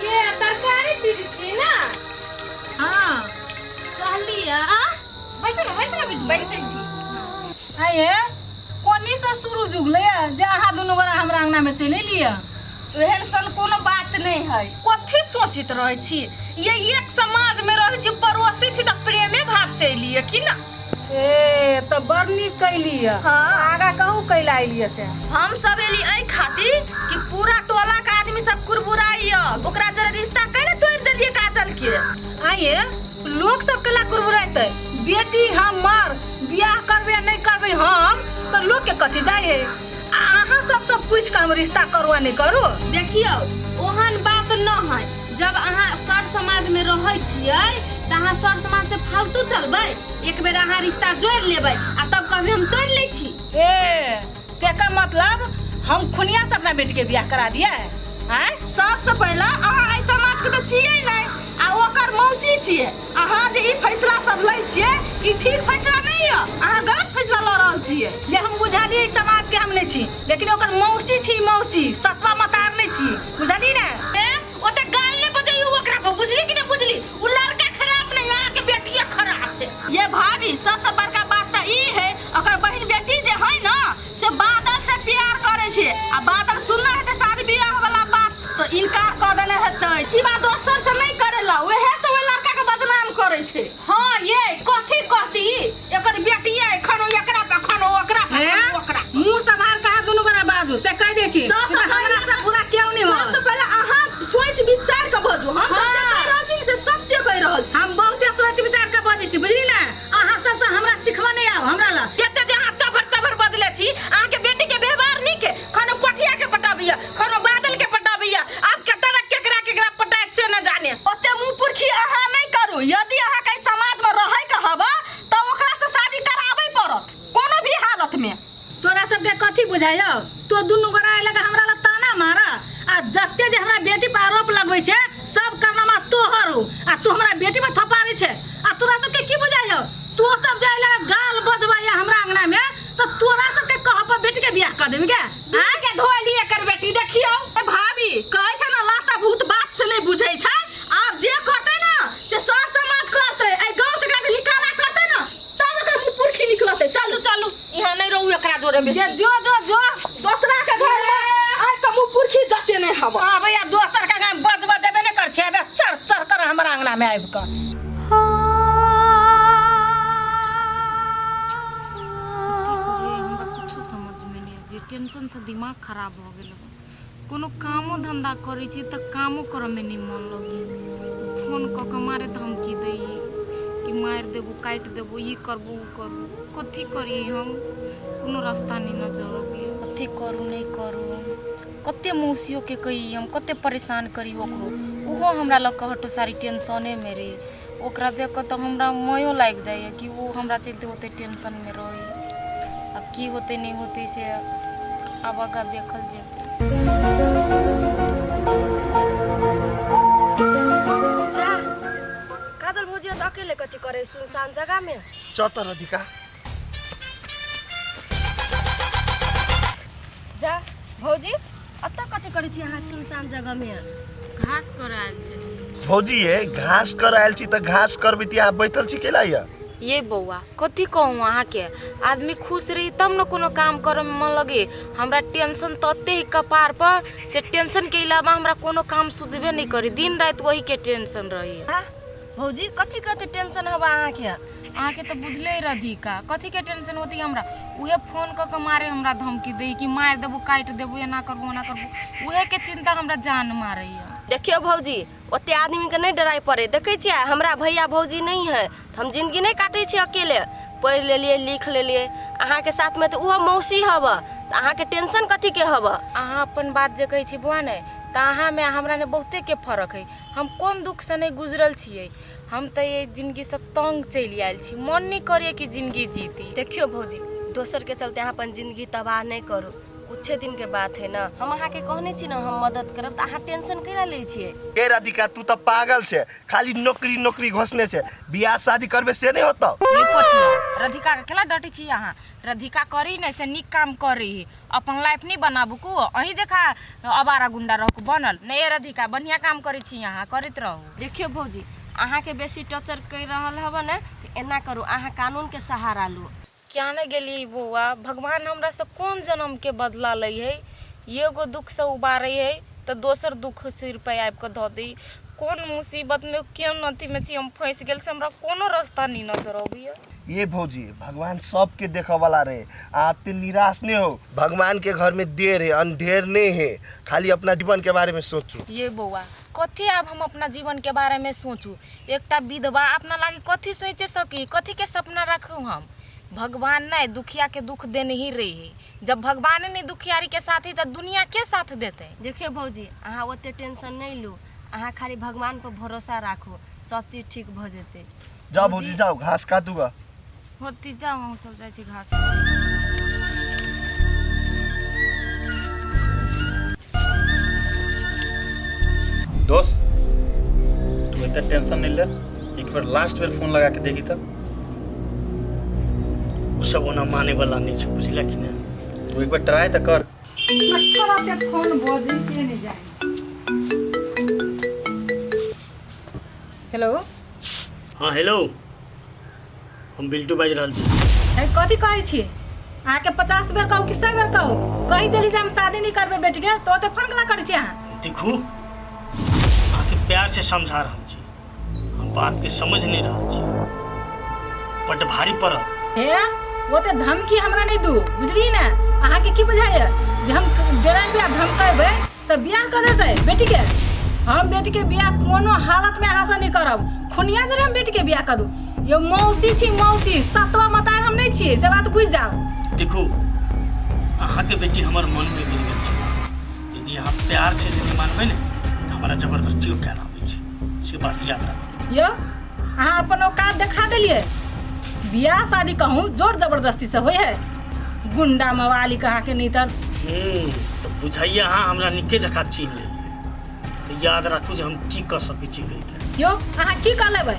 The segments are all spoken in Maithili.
ये तरकारी चीज छी ना। हाँ। कहलियै बैसू ने, बैसू ने बिजली। बैसै छी। आये कोनी से शुरू जुगलै जे अहाँ दुनू गोरा हमरा अंगना में चलि एलियै? एहन सन कोनो बात नहि है। कथी सोचित रहै छी ये? एक समाज में रहै छी, पड़ोसी छी, तऽ प्रेमे भाव से एलियै की ना? ए तऽ बड़ नीक कैलियै। हाँ। आगा कहू कैला एलियै से। हम सब एली एहि खातिर कि पूरा टोला के आदमी सब कुरबुराइया, ओकरा जरे रिश्ता कैने तोड़ देलियै काजल के। आये लोक सब केला कुरबुराइते? बेटी हमर बियाह करबै आ नहि करबै हम तऽ लोक के कथी जाइ है? आ अहाँ सब सब पूछि कऽ हम रिश्ता करू आ नहि करू? देखियौ, ओहन बात न है। जब अहाँ सर समाज में रहै छियै तऽ अहाँ सर समाज से फालतू चलबै? एक बेर अहाँ रिश्ता जोड़ि लेबै आ तब कहबै हम तोड़ि लै छी। ए तेकर मतलब हम खुनिया से अपना बेटी के बियाह करा दिया है? आँय? सबसे पहला अहाँ एहि समाज के तऽ छियै नहि आ ओकर मौसी छियै। अहाँ जे ई फैसला सब लै छियै ई ठीक फैसला नहि यऽ, अहाँ गलत फैसला लऽ रहल छियै। ये हम बुझलियै, समाज के हम नहि छी, लेकिन ओकर मौसी छी, मौसी सतवा मतार नहि छी, बुझलियै ने? ए ओते गाल नहि बजैयौ ओकरा पर, बुझली कि नहि बुझली? उ लड़का खराब नहीं, अहाँ के बेटिया खराब है। ये भाभी, सबसे बड़का बात तऽ ई है ओकर बहिन बेटी जे है ना से बादल से प्यार करे छै आ बादल सुनना हेतै शादी बियाह वाला बात तो इनकार कऽ देने हेतै। सिवा दोसर से नहीं करेला, वएह से ओहि लड़का के बदनाम करे छै। हाँ ये कथी कहती एकर बेटिया एखन एकरा पे एखन ओकरा पे हैं? एखन ओकरा। मुंह सम्हार कहाँ दुनू गोरा बाजू से कहि दै छी। सबसँ हमरा पहिले से बुरा केओ नहि हो। सबसे पहिले अहाँ सोच विचार के बजू। हम सब जे कहि रहल छी से सत्य कहि रहल छी। हम बहुते सोच विचार के बजै छी, बुझली ने? अहाँ सबसँ हमरा सिखबऽ नहि आउ हमरा लग। एते जे अहाँ चभर चभर बजले छी, अहाँ के बेटी के व्यवहार नीक है? खनो पठिया के पटाबैया, खनो बादल के पटाबैया, आब केतरा केकरा केकरा पटायत से न जाने। ओते मुंह पुरखी अहाँ नहीं करू। यदि अहाँ के समाज में रहै के हवा तऽ ओकरा से शादी कराबै पड़त कोनो भी हालत में। तोरा सबके कथी बुझाइयो? तो दुनू गोरा लगे हमरा लग ताना मारा आ जते जे हमरा बेटी पर आरोप लगबै छै सब कारनामा तोहर हो आ तू हमरा बेटी पर थपारै छै आ तोरा सबके की बुझाइयो? तो सब जाय लगे गाल बजबैया हमरा अंगना में तऽ तोरा सबके कह पर बेटी के बियाह कर देबी गे? दूध के धोली एकर बेटी देखियौ। ए भाभी, कहै छै ने लाता भूत बात से नहीं बुझै छै। आब जे करतै ना से सर समाज करतै। एहि गाँव से एकरा जे निकाला करतै ना तब एकर मुँह पुरखी निकलतै। चलू चलू, यहाँ नहीं रहू एकरा जोरे में। जे जो जो जो दोसरा के घर में आइ के मुँह पुरखी जते नहीं हवा। आबै आ दोसर के गाम बज बजेबे नहि कर छै, आबे चढ़ चढ़ कर हमरा अंगना में आबि कऽ। हमरा कुछो समझ में नहीं आबैए, टेंशन से दिमाग खराब भऽ गेल। कोनो कामो धंधा करै छी तऽ कामो करऽमे नहि मन लगैए। फोन कऽ कऽ मारे धमकी दैए कि मारि देबो, काटि देबो, ई करबो, ओ करबो। कथी करियै हम? कोनो रास्ता नहि नजर अबैए। कथी करू, नहि करू? कते मौसियोके कहियै हम, कते परेशान करी ओकरो? ओहो हमरा लऽ कऽ हटो सारी टेंशनेमे रहै। ओकरा देख कऽ तऽ हमरा मयो लागि जाइए कि ओ हमरा चलते ओते टेंशनमे रहै। आब की होतै, नहि होतै से आब आगाँ देखल जेतै। जा काजल भौजी तऽ अकेले कथी करे सुनसान जगह में? चल त राधिका। जा भौजी, अतऽ कथी करै छी अहाँ सुनसान जगह में? घास कर आयल छै। भौजी ये, घास कर आयल छी तऽ घास करबै तऽ अहाँ बैठल छी केला ये? ये बौआ, कथी कहूँ अहाँके, आदमी खुश रही तब ने कोनो काम करऽमे मन लगे। हमरा टेंशन तते ही कपार पर से टेंशन के अलावा हमरा कोनो काम सुझबे नहीं करी, दिन राति वही के टेंशन रही। भौजी, कथी कथी टेंशन हवा अहाँके? अहाँके तऽ बुझले राधिका, कथी के टेंशन होती हमरा? उहे फोन कऽ के मारे हमरा धमकी दै कि मारि देबो, काटि देबो, एना करबो, ओना करबो। उहे के चिंता हमरा जान मारैया। देखियौ भौजी, ओते आदमीके नहि डराइ पड़ै। देखै छियै हमरा भैया भौजी नहि है तऽ हम जिंदगी नहि काटै छी अकेले। पढ़ि लेलियै, लिख लेलियै, अहाँके साथमे तऽ ओहो मौसी हब तऽ अहाँके टेंशन कथीके हब? अहाँ अपन बात जे कहै छी बौआ ने, तऽ अहाँमे आ हमरामे बहुतेके फरक है। हम कोन दुखसँ नहि गुजरल छियै? हम तऽ एहि जिनगीसँ तंग चलि आयल छी, मन नहि करैए कि जिनगी जीती। देखियौ भौजी, दोसरके चलते अहाँ अपन जिंदगी तबाह नहि करू। कुछे दिन के बात है ना। हम अहाँके कहने छी ना हम मदद करब, तऽ अहाँ टेंशन कैला लै छियै? ए राधिका, तू तऽ पागल छै, खाली नौकरी नौकरी घोसने छै, बियाह शादी करबे से नहीं होतो। ये पटिया राधिका के केला डटे छी अहाँ? राधिका करी ने से नीक काम करी, अपन लाइफ नहीं बनाबू को अहीं जखा अबारा गुंडा रहू बनल नहीं। ए राधिका, बढ़िया काम करै छी अहाँ, करैत रहू। देखियौ भौजी, अहाँके बेसी टॉर्चर करि रहल हब ने तऽ एना करू, अहाँ कानूनके सहारा लू। क्या नहीं गेलियै बौआ, भगवान हमरा से कोन जन्म के बदला लै है? एगो दुख से उबारै है तऽ दोसर दुख सिर पे आबि कऽ धऽ दै। कोन मुसीबत में कोन अथी में छी हम फँसि गेल से हमरा कोनो रास्ता नहीं नजर अबैया। ये भौजी, भगवान सबके देखऽ वाला रहे, अहाँ एते निराश नहीं हो। भगवान के घर में देर है अंधेर नहीं है, खाली अपना जीवन के बारे में सोचू। ये बौआ, कथी आब हम अपना जीवन के बारे में सोचू? एकटा विधवा अपना लागी कथी सोचे सकी? कथी के सपना रखू हम? भगवान नहीं दुखिया के दुख देने ही रही। जब भगवान नहीं दुखियारी के साथ ही तो दुनिया के साथ देते? देखियौ भौजी, अहाँ ओते टेंशन नहीं लू, अहाँ खाली भगवान पर भरोसा राखू, सब चीज ठीक भऽ जेतै। जाओ भौजी जाओ, घास काटूगा। होती जाओ, हम सब जाइ छी घास। दोस्त, तू इतना टेंशन नहीं ले, एक बार लास्ट बेर फोन लगा के देखी तब। ओ सब ओना माने वाला नहीं छै, बुझले कि नहीं? तू एक बार ट्राई तो कर। केकर ओते फोन बजै से नहि जानि। हेलो। हाँ हेलो, हम बिल्टू बाजि रहल छी। ए, कथी कहै छी? अहाँके 50 बेर कहू कि 100 बेर कहू, कहि देली जे हम शादी नहि करबै बेटीके तऽ ओते फोन केना करै छी अहाँ? देखू, अहाँके प्यार से समझा रहल छी, हम बात के समझ नहीं रहल छी, बड्ड भारी पड़ल। हे, ओते धमकी हमरा नहि दू, बुझलियै ने? अहाँके की बुझाइए जे हम डराइबै आ धमकेबै तऽ बियाह कऽ देतै बेटीके? हम बेटीके बियाह कोनो हालतमे अहाँसँ नहि करब। खुनिया जरे हम बेटीके बियाह कऽ दू। यौ मौसी छी मौसी, सतवा मताए हम नहि छियै, से बात बुझि जाउ। देखू, अहाँके बेटी हमर मनमे गिर गेल छै, यदि अहाँ प्यार से जे नहीं मानबै ने तऽ हमरा जबरदस्तियो कयल आबै छै, से बात याद राखू। यौ अहाँ अपन औकात देखा देलियै। बियाह शादी कहूँ जोर जबरदस्ती से होइ है? गुंडा मवाली अहाँके नहीं तर। तऽ बुझाइए अहाँ हमरा नीके जकाँ चिन्ह लेलियै, तऽ याद राखू जे हम की कऽ सकै छी कहिके। यौ अहाँ की कऽ लेबै?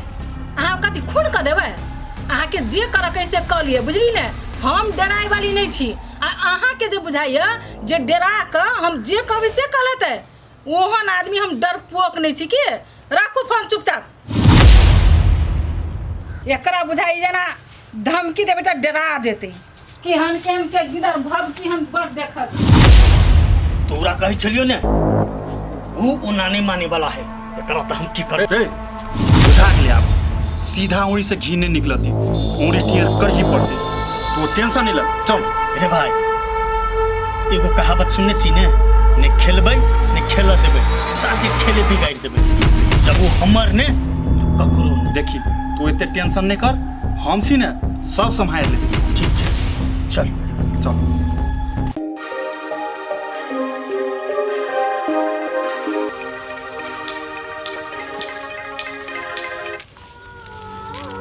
अहाँ कथी खून कऽ देबै? अहाँके जे करऽके से कऽ लिअ, बुझली ने? हम डराय वाली नहि छी, आ अहाँके जे बुझाइए जे डरा कऽ हम जे कहबै से कऽ लेतै, ओहन आदमी हम डरपोक नहि छी। की राखू फोन चुपचाप। एकरा बुझाइ जेना धमकी देबै तऽ डरा जेतै। केहन केहन के गिदर भव की हम बड़ देखत। तोरा कहै छलियो ने, ऊ ओना नहीं माने वाला है, एकरा तऽ हम की करे। रे बुझा गेलै, आब सीधा उंगली से घी नहीं निकलती, उंगली टेढ़ कर ही पड़ती। तू टेंशन नहीं ले, चल। रे भाई, एगो कहावत सुनने छी ने, ने खेलबै ने खेल देबै, साथे खेले बिगाड़ि देबै। जब वो हमर ने ककरो ने। देखी, तू एते टेंशन नहीं कर, हम छी ने, सब सम्हारि लेबै। ठीक छै, चल। चल।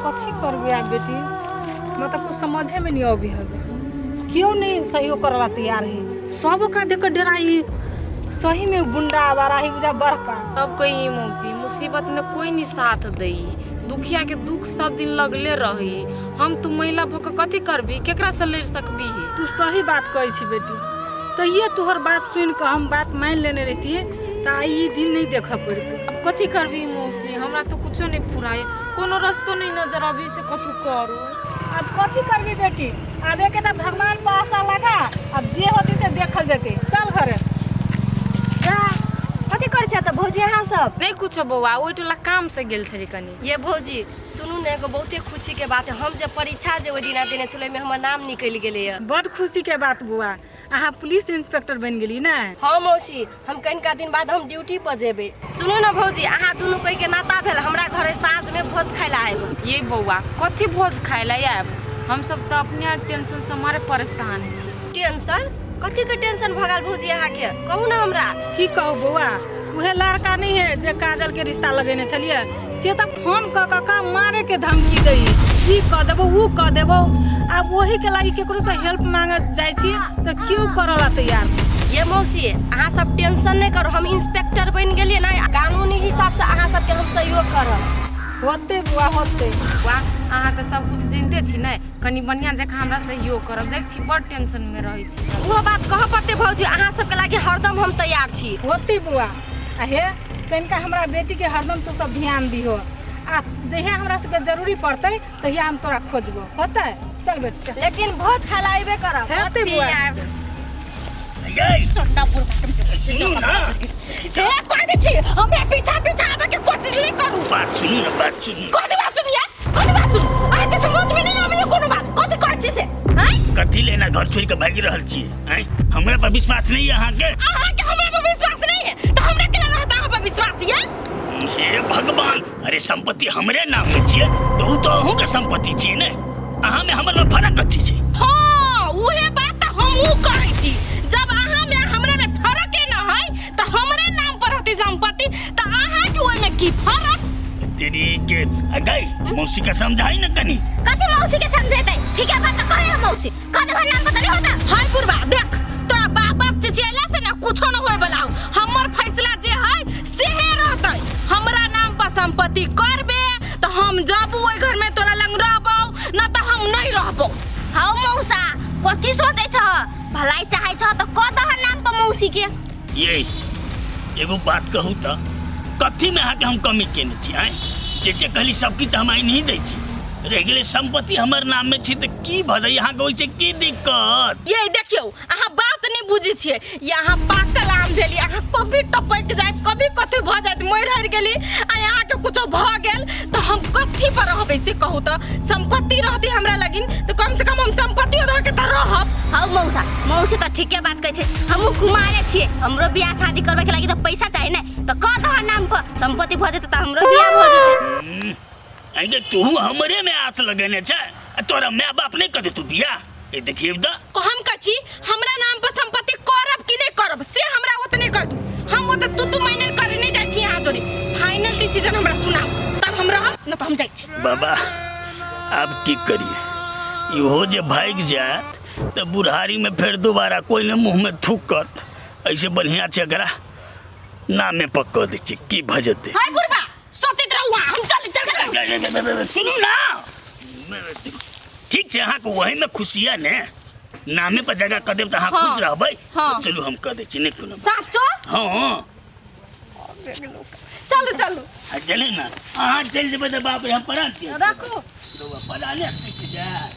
कथी करबै आब बेटी? हमरा तऽ कुछ समझेमे नहि अबै हवे। केओ नहि सहयोग करऽ ला तैयार है, सब ओकरा देख कऽ डराइ। सहीमे गुंडा आवारा है बुझा बड़का। तब कही मौसी, मुसीबत में कोई नहीं साथ दई, दुखिया के दुख सब दिन लगले रही। हम तू महिला भऽ कऽ कथी करबी? केकरा से लड़ सकबी? तू सही बात कहै छी बेटी। तऽ ये तोहर बात सुनि कऽ हम बात मानि लेने रहितियै तऽ आइ ई दिन नहि देखऽ पड़तै। अब कथी करबी मौसी? हमरा तो कुछो नहीं फुराए, कोनो रस्तो नहीं नजर अभी से, कथू करू? अब कथी करबी बेटी, आब एकेटा भगवान पर आशा लगा, अब जे होती से देखल जेतै। चल घरे। जा, कथी करै छियै तऽ भौजी अहाँ सब? नहीं कुछो बौआ, ओहि टोला काम से गेल छली कनी। ये भौजी, सुनू ने, एगो बहुते खुशी के बात है। हम जे परीक्षा जे ओहि दिना देने छलहुँ, ओहिमे हमर नाम निकलि गेलैए। बड खुशी के बात बौआ, अहाँ पुलिस इंस्पेक्टर बनि गेली ने? हाँ मौसी, हम कनिका दिन बाद हम ड्यूटी पर जेबै। सुनू ने भौजी, अहाँ दुनू कोई के नाता भेल, हमरा घरे साँझ में भोज खाय ला आयब। ये बौआ, कथी भोज खाय ला आयब? हम सब तऽ अपने टेंशन से मारे परेशान छी। टेंशन? कथी के टेंशन भऽ गेल भौजी अहाँके? कहू ने हमरा। की कहू बौआ, उहे लड़का नहीं है जे काजल के रिश्ता लगेने छलियै, से तऽ फोन कऽ कऽ कऽ मारे के धमकी दै। ई कऽ देबो ऊ कऽ देबो। आब ओहीके लागि केकरोसँ हेल्प मांगे जाइ छी तऽ केओ करऽ ला तैयार नहि। ये मौसी अहाँ सब टेंशन नहीं करू, हम इंस्पेक्टर बनि गेलियै ने, कानूनी हिसाबसँ अहाँ सबके हम सहयोग करब। होतै बुआ होतै। बौआ अहाँ तऽ सब कुछ जानिते छी ने, कनि बढ़िआँ जकाँ हमरा सहयोग करब, देख छी बड़ टेंशनमे रहै छी। ओहो बात कहऽ पड़तै भौजी, अहाँ सबके लागि हरदम हम तैयार छी। होतै बुआ। आ हे तनिका हमरा बेटीके हरदम तू सब ध्यान दिहो, आ जहिया हमरा सबके जरूरी पड़तै तहिया हम तोरा खोजबो, होतै? चल बेटी चल। लेकिन भोज खाय ला अयबे करब। हेतै बुआ। सुनू ना। हे कह दै छी हमरा पीछा पीछा आबे के कोशिश नहीं करू। बात सुनू ना, बात सुनू। कथी बात सुनिए, कथी बात सुनू? अहाँके समझ में नहीं आबैया कोनो बात, कथी कहै छी से? आँय? कथी लेना घर छोड़ के भागि रहल छी? आँय, हमरा पर विश्वास नहीं है अहाँके? अहाँके हमरा पर विश्वास नहीं है तो हमरा केला रहता अहाँ पर विश्वास ये? हे भगवान, अरे संपत्ति हमरे नाम में छियै तो उ तो अहूँ के संपत्ति छियै ने, अहाँ में हमर में फर्क कथी छै? हाँ उहे बात तऽ हमहूँ कहै छी, जब अहाँ में हमरा में फर्क न है तो हमरे नाम पर रहती संपत्ति तो अहाँ के ओहि में की फर्क? तेरी के गई मौसी के समझाई न कनी। कथी मौसी के समझेतै? ठीक है बात तो कहे हम मौसी कह देबह नाम पता नहीं होता। हाय बुढ़बा देख तोरा बाप बाप चिचियला से ना कुछो न होए वाला हौ। हमर फैसला जे है सेहे रहतै, हमरा नाम पर संपत्ति करबे तो हम जब ओहि घर में तोरा लंग रहबौ न तो हम नहीं रहबौ। हौ मौसा कथी सोचै छह? भलाई चाहै छह तो कह दह नाम पर मौसी के। ये एगो बात कहू त कथी में अहाँके हम कमी केने छी? आँय जे जे कहली सब की तऽ हम आइ नहीं दै छी, रहि गेलै संपत्ति हमर नाम में छी तऽ की भऽ अहाँके ओहिसँ की दिक्कत? ये देखियौ अहाँ बात नहीं बुझै छियै, ये अहाँ पाकल आम भेली, अहाँ कभी टपकि जायत कभी कथी भऽ जायत, मरि हरि गेली आ अहाँके कुछो भऽ गेल तऽ हम कथी पर रहबै से कहू तऽ? संपत्ति रहती हमरा लगिन तऽ कम से कम हम संपत्ति रह के तऽ रहब। हौ मौसा मौसी तऽ ठीके बात कहै छै, हमहूँ कुमारे छियै, हमरो बियाह शादी करबै के लागि तऽ पैसा चाही ने, तऽ कह दह नाम पर संपत्ति भऽ जेतै तऽ हमरो बियाह भऽ जेतै। अरे तू हमरे में आस लगेने छै आ तोरा my बाप नहीं कह तू बियाह? ए देखियौ तऽ हम कहै छी हमरा नाम पर संपत्ति करब कि नहीं करब से हमरा ओतने कह दू, हम ओते तू तू मैंने करे नहीं जाइ छी अहाँ जोरे, फाइनल डिसीजन हमरा सुनाउ तब हम रहब न तऽ हम जाइ छी। बाबा आब की करिए, इहो जे भागि जायत तऽ बुढ़ारी में फेर दोबारा कोई ने मुँह में थूकत, ऐसे बढ़िया छै एकरा नामे पर कऽ दै छियै की भऽ जेतै। हाय बुढ़बा सोचैत रहू अहाँ, हम चल चल चल। सुनू ना, ठीक छै अहाँके वही में खुशी है ने, नामे पर जगह कऽ देब तऽ अहाँ खुश रहबै। हाँ। चलू हम कऽ दै छी, नहि कोनो बात। साचो? हाँ हाँ चलू चलू। आ चलू ना, अहाँ चलि जेबै तऽ बाप रे हम परान राखू पराने सीख जाए।